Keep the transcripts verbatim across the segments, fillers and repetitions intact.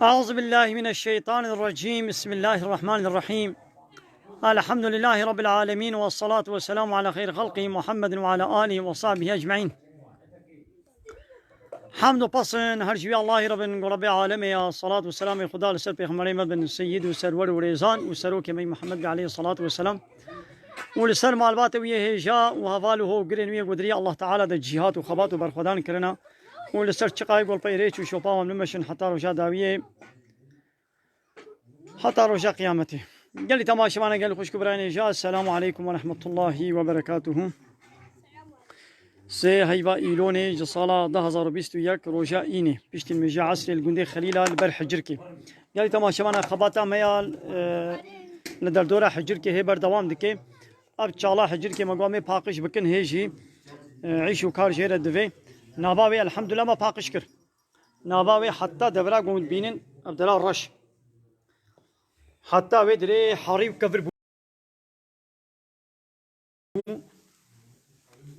أعوذ بالله من الشيطان الرجيم. بسم الله الرحمن الرحيم. الحمد لله رب العالمين، والصلاة والسلام على خير خلقه محمد وعلى آله وصحبه أجمعين. Hamd û pesn her ji wî Allahî re bin, ku Rebbê alemê ya. Salat û selamê Xuda li ser pêxemberê me bin, seyyid û serwer û rêzan û serokê me Muhammed be aleyhi salatu ve selam. Û li ser malbatê wî yê hêja û heval û hogirên wî yê ku di rêya Allah Teala de cîhat û xebat û berxwedan kirina. Û li ser çiqayê golpeyê rêç û şopa wan bimeşin heta roja dawiyê. Heta roja qiyametê. Gelî temaşevana, gelî xwişk û birayên hêja, Esselamu aleykum ve rahmetullahi ve berekatuhu. Sê heyva Îlonê ji sala du hazar û bîst û yek, roja Înê, piştî nimêja esrê li gundê Xelîla li ber Hicirkê. Gelî temaşevana, xebata me ya, e, li derdora Hicirkê hê berdewam dike. Ev çala Hicirkê me got em ê paqij bikin, hê jî, e, îş û kar jê re divê. Nava wê elhamdulillah me paqij kir. Nava wê heta devera gund bînin, ev dera reş. Heta wê dirê harî û kevir bû.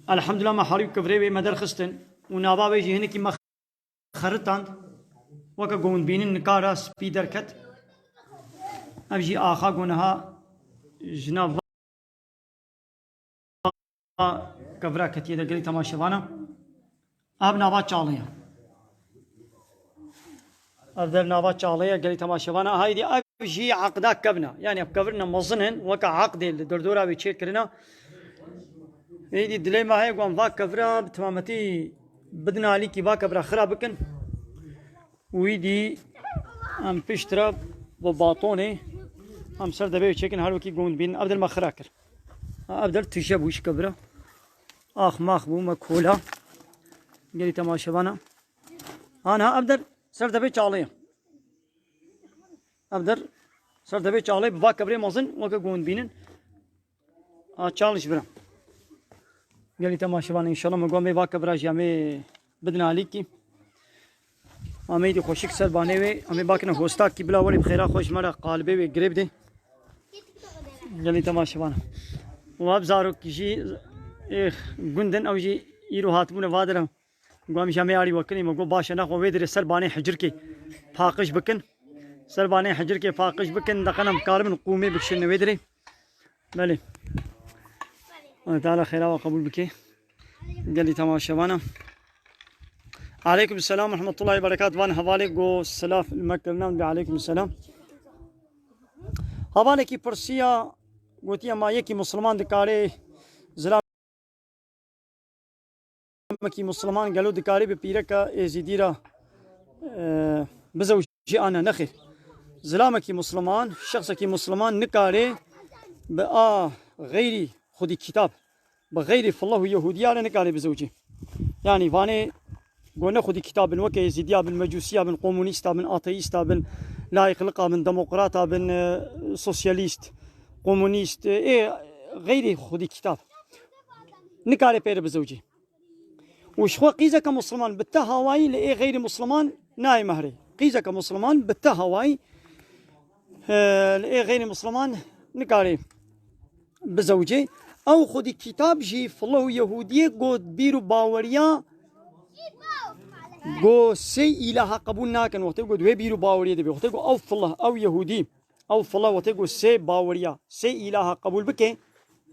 Elhamdulillah me harî û kevirê wê me derxistin û nava wê jî hinekî me xeritand. Weke gund bînin nikara spî derket. Ev jî axa ku niha ji nav kevira ketiye de gelî temaşevana. Ev nava çalê ye. Ev der nava çalê ye gelî temaşevana. Haydî ev jî aqda kevna. Yani ev kevirine mezin in, weke aqdê li derdora wê çêkirina. Êdî dilê me heye ku em va kevira bi temametî bidin alîkî, va kevira xira bikin. Wî dî em piştre bi batonê em ser devê çêkin her wekî gund bînin. Ev der me xira kir. Ha, ev der tije bû ji kevira. Ax max bû me kola. Gelî temaşevana. Ana ev der ser devê çalê ye. Ev der ser devê çalê bi va kevirê mezin weke gund bînin. Ha, çalış bira. Gelî temaşevan, înşallah me got em ê va kevira jî em ê bidin alîkî. Em ê dî xweşik ser banê wê, em ê bakine hostakî bila welê bi xêra xwe ji me re qalibê wê girê bidê. Gelî temaşevan. Û ev zarok jî, ê, gund in, ew jî îro hatibûne va dira. Got em jî em ê arî we kinî, me got baş e, nexwe wê dirê ser banê Hicirkê paqij bikin. Ser banê Hicirkê paqij bikin, deqena em karibin qûmê bikişînin wê dirê. Belê. Allah Teala xêra we qebûl bike. Gelî temaşevana. Aleykum selam ve rahmetullahi ve berekat. Van hevalê go silav li me kirina, bi aleykum selam. Hevalekî pirsiya, gotiye ma yekî Musliman dikare zilam Zilamekî Musliman gelo dikarê bi pîreka Êzîdî re, e, bizewcê an ne? Nexêr. Zilamekî Musliman, şexsekî Musliman nikare bi a xeyrî xwedî kitab, bi xeyrî fillah û Yehûdiya re nikare bizewcê. Yanî vanê go ne xwedî kitab bin, weke Êzîdiya bin, Mecûsiya bin, komunîsta bin, ateîsta bin, laikliqa bin, demokrata bin, e, sosyalîst, komunîst, e, ê xeyrî xwedî kitab. Nikare pê re bizewcê. Û ji xwe qîzeke Musliman bi te hawayî li ê xeyrî Musliman nayê mehrê. Qîzeke Musliman bi te hawayî, e, li ê xeyrî Musliman nikarê bizewicê. Ew xwedî kitab jî fillah û Yehûdiyê got bîr û baweriya go sê îlaha qebûl nakin. Wextê got wê bîr û baweriyê dibe. Wextê got ew fillah, ew Yehûdî. Ew fila wextê ku sê baweriya, sê îlaha qebûl bike,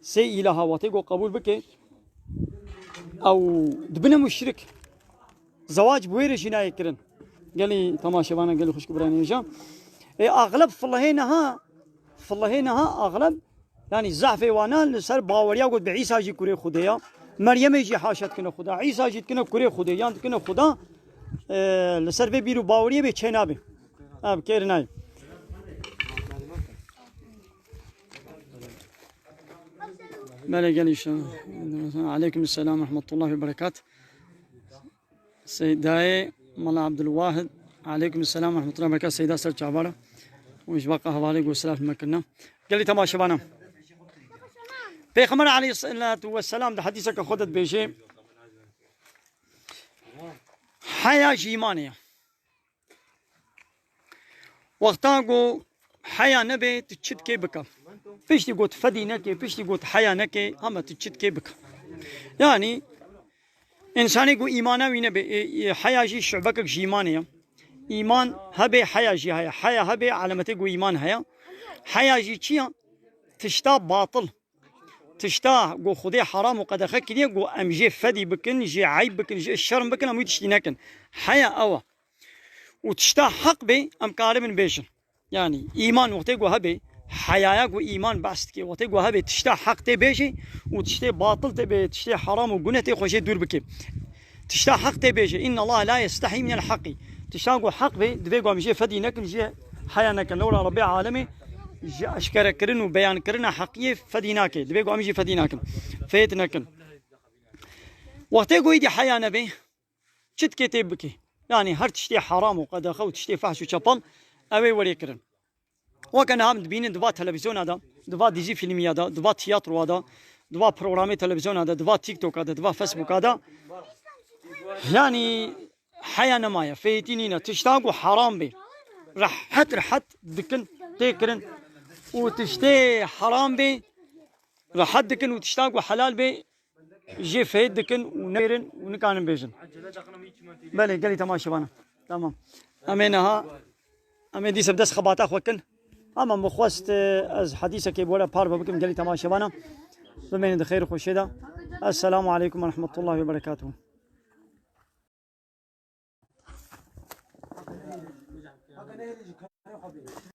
sê îlaha wextê ku qebûl bike, ew dibine muşrik. Zewac bi wê re jî nayê kirin. Gelî temaşevana, gelî xwişk û birayên hêja. Ê, axleb filehê niha, filehê niha axleb, yanî zehfê wana li ser baweriya ku bi Îsa jî kurê Xwedê ya. Meryemê jî haşa dikine Xuda. Îsa jî dikine kurê Xwedê, yan dikine Xuda. Ê, li ser vê bîr û baweriyê bê çê nabe. Ev kêr nayê. Belê, gelî şo. Aleykum selam ve rahmetullah ve berekat. Seydayê Mala Abdulwahid. Aleykum selam ve rahmetullah ve berekat. Seyda ser çavara. Û ji vaka hevalê ku silav me kirina. Gelî temaşevana. Pêxember aleyhisselatu vesselam di hedîseke xwe de dibêje, heya ji îmanê ye. Wexta ku heya nebe, tu çi dikê bike. Piştî ku tu fedî neke, piştî ku tu heya neke, hema tu çi dikê bike. Yanî, însanê ku îmana wî nebe, e, e, heya jî şubekek ji îmanê ye. Îman hebe, heya jî heye. Heya hebe, alametê ku îman heye. Heya jî çi ye? Tişta batil. Tişta ku Xwedê heram û qedexe kiriye, ku em jê fedî bikin, jê eyb bikin, jê şerm bikin, em wî tiştî nekin. Heya ew e. Û tişta heq bê, em karibin bêjin. Yanî, îman wextê ku hebe, heyaya ku îman behs dike, wextê ku hebe, tişta heq tê bêjê û tiştê batil tê bê, tiştê heram û gune tê xwe jê dûr bike. Tişta heq tê bêje, inna Allah la yestehî minel heqî. Tişta ku heq bê, divê ku em jê fedî nekin, jê heya nekin. Lewra Rebbê alemê ji eşkerekirin û beyankirina heqiyê fedî nake. Divê ku em jî fedî nakin. Fêt nekin. Wextê ku êdî heya nebê, çi dikê tê bikê. Yanî her tiştê heram û qedexe û tiştê fehş û çepal, ew ê werê kirin. Weke niha em dibînin di va televîzyona de, di va dîzî fîlmiya de, di va tiyatroya de, di va programê televîzyona de, di va TikToka de, di va Facebooka de. Yanî heya nemaye, fêtî nîne. Tişta ku heram bê, rehet rehet dikin tê kirin. Û tiştê heram bê, rehet dikin û tişta ku helal bê, jê fêt dikin û nêrin û nikanin bêjin. Belê, gelî temaşevana. Tamam. Em ê niha, em ê dîsa bi dest xebata xwe kin. Ama min xwest, e, ez hedîsekê bi we re parve bikim gelî temaşevana. Bimênin di xêr û xweşê de. Esselamu aleykum ve rahmetullahi ve berekatuhu.